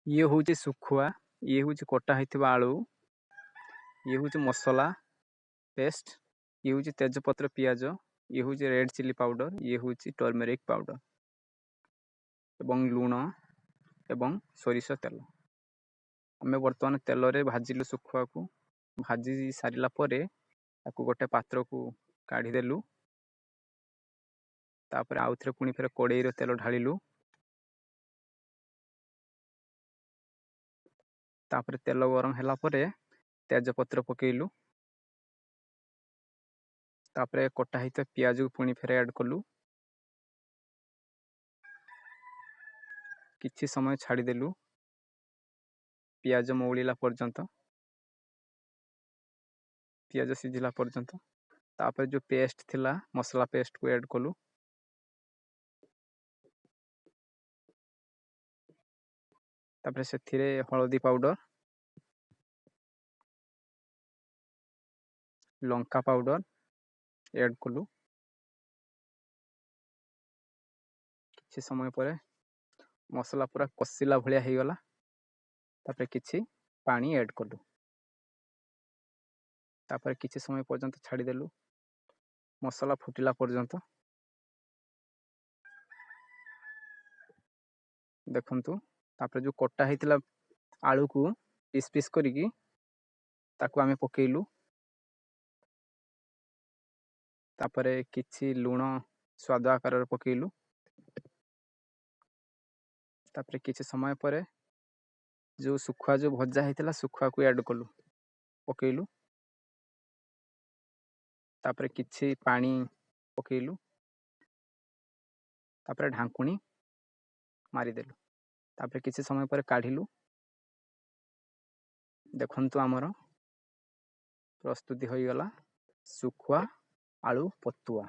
ଇଏ ହେଉଛି ଶୁଖୁଆ, ଇଏ ହେଉଛି କଟା ହେଇଥିବା ଆଳୁ, ଇଏ ହେଉଛି ମସଲା ପେଷ୍ଟ, ଇଏ ହେଉଛି ତେଜପତ୍ର ପିଆଜ, ଇଏ ହେଉଛି ରେଡ୍ ଚିଲି ପାଉଡ଼ର, ଇଏ ହେଉଛି ଟର୍ମେରିକ୍ ପାଉଡ଼ର ଏବଂ ଲୁଣ ଏବଂ ସୋରିଷ ତେଲ। ଆମେ ବର୍ତ୍ତମାନ ତେଲରେ ଭାଜିଲୁ ଶୁଖୁଆକୁ। ଭାଜି ସାରିଲା ପରେ ତାକୁ ଗୋଟେ ପାତ୍ରକୁ କାଢ଼ିଦେଲୁ। ତାପରେ ଆଉଥରେ ପୁଣି ଫେରେ କଡ଼େଇରେ ତେଲ ଢାଳିଲୁ। ତାପରେ ତେଲ ଗରମ ହେଲା ପରେ ତେଜପତ୍ର ପକେଇଲୁ। ତାପରେ କଟା ହେଇଥିବା ପିଆଜକୁ ପୁଣି ଫେରେ ଆଡ଼୍ କଲୁ। କିଛି ସମୟ ଛାଡ଼ିଦେଲୁ ପିଆଜ ମଉଳିଲା ପର୍ଯ୍ୟନ୍ତ, ପିଆଜ ସିଝିଲା ପର୍ଯ୍ୟନ୍ତ। ତାପରେ ଯେଉଁ ପେଷ୍ଟ ଥିଲା ମସଲା ପେଷ୍ଟକୁ ଆଡ଼୍ କଲୁ। ତାପରେ ସେଥିରେ ହଳଦୀ ପାଉଡ଼ର, ଲଙ୍କା ପାଉଡ଼ର ଆଡ଼୍ କଲୁ। କିଛି ସମୟ ପରେ ମସଲା ପୁରା କଷିଲା ଭଳିଆ ହେଇଗଲା। ତାପରେ କିଛି ପାଣି ଆଡ଼୍ କଲୁ। ତାପରେ କିଛି ସମୟ ପର୍ଯ୍ୟନ୍ତ ଛାଡ଼ିଦେଲୁ ମସଲା ଫୁଟିଲା ପର୍ଯ୍ୟନ୍ତ। ଦେଖନ୍ତୁ, ତାପରେ ଯେଉଁ କଟା ହେଇଥିଲା ଆଳୁକୁ ପିସ୍ ପିସ୍ କରିକି ତାକୁ ଆମେ ପକେଇଲୁ। ତାପରେ କିଛି ଲୁଣ ସ୍ୱାଦ ଆକାରରେ ପକେଇଲୁ। ତାପରେ କିଛି ସମୟ ପରେ ଯେଉଁ ଶୁଖୁଆ ଯେଉଁ ଭଜା ହେଇଥିଲା ଶୁଖୁଆକୁ ଆଡ଼୍ କଲୁ, ପକେଇଲୁ। ତାପରେ କିଛି ପାଣି ପକେଇଲୁ। ତାପରେ ଢାଙ୍କୁଣୀ ମାରିଦେଲୁ। ତାପରେ କିଛି ସମୟ ପରେ କାଢ଼ିଲୁ। ଦେଖନ୍ତୁ, ଆମର ପ୍ରସ୍ତୁତି ହୋଇଗଲା ଶୁଖୁଆ ଆଳୁ ପତୁଆ।